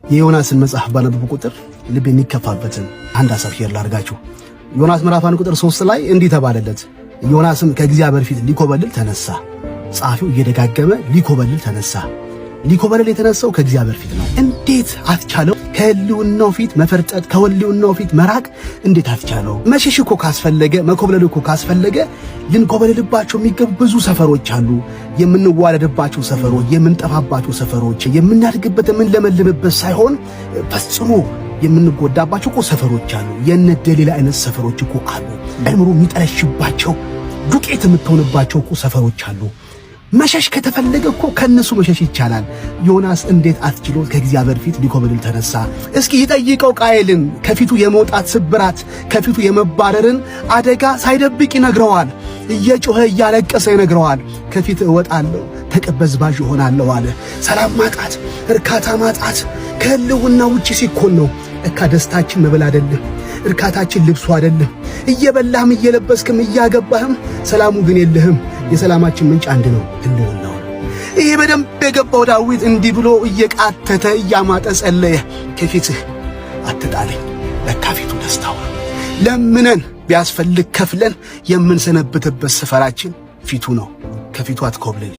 የዮናስን መጽሐፍ ባነበብኩ ቁጥር ልብ የሚከፋበትን አንድ ሀሳብ share ላድርጋችሁ። ዮናስ ምዕራፍ 1 ቁጥር 3 ላይ እንዲህ ተባለለት፣ ዮናስም ከእግዚአብሔር ፊት ሊኮበልል ተነሳ። ጸሐፊው እየደጋገመ ሊኮበልል ተነሳ። ሊኮበልል የተነሳው ከእግዚአብሔር ፊት ነው። እንዴት አትቻለው? ከህልውናው ፊት መፈርጠጥ፣ ከህልውናው ፊት መራቅ እንዴት አትቻለው? መሸሽ እኮ ካስፈለገ፣ መኮብለል እኮ ካስፈለገ ልንኮበልልባቸው የሚገቡ ብዙ ሰፈሮች አሉ። የምንዋለድባቸው ሰፈሮች፣ የምንጠፋባቸው ሰፈሮች፣ የምናድግበት የምንለመልምበት ሳይሆን ፈጽሞ የምንጎዳባቸው እኮ ሰፈሮች አሉ። የነ ደሊላ አይነት ሰፈሮች እኮ አሉ። አይምሮ የሚጠለሽባቸው ዱቄት የምትሆንባቸው እኮ ሰፈሮች አሉ። መሸሽ ከተፈለገ እኮ ከነሱ መሸሽ ይቻላል። ዮናስ እንዴት አትችሎ ከእግዚአብሔር ፊት ሊኮበልል ተነሳ? እስኪ ይጠይቀው ቃየልን። ከፊቱ የመውጣት ስብራት፣ ከፊቱ የመባረርን አደጋ ሳይደብቅ ይነግረዋል። እየጮኸ እያለቀሰ ይነግረዋል። ከፊት እወጣለሁ ተቀበዝባዥ እሆናለሁ አለ። ሰላም ማጣት፣ እርካታ ማጣት ከህልውና ውጭ ሲኮን ነው። እካ ደስታችን መብል አይደለም፣ እርካታችን ልብሱ አይደለም። እየበላህም እየለበስክም እያገባህም ሰላሙ ግን የለህም። የሰላማችን ምንጭ አንድ ነው፣ ህልውናው ነው። ይሄ በደንብ የገባው ዳዊት እንዲህ ብሎ እየቃተተ እያማጠ ጸለየ። ከፊትህ አትጣለኝ። ለካ ፊቱ ደስታው ነው። ለምነን ቢያስፈልግ ከፍለን የምንሰነብትበት ሰፈራችን ፊቱ ነው። ከፊቱ አትኮብልል።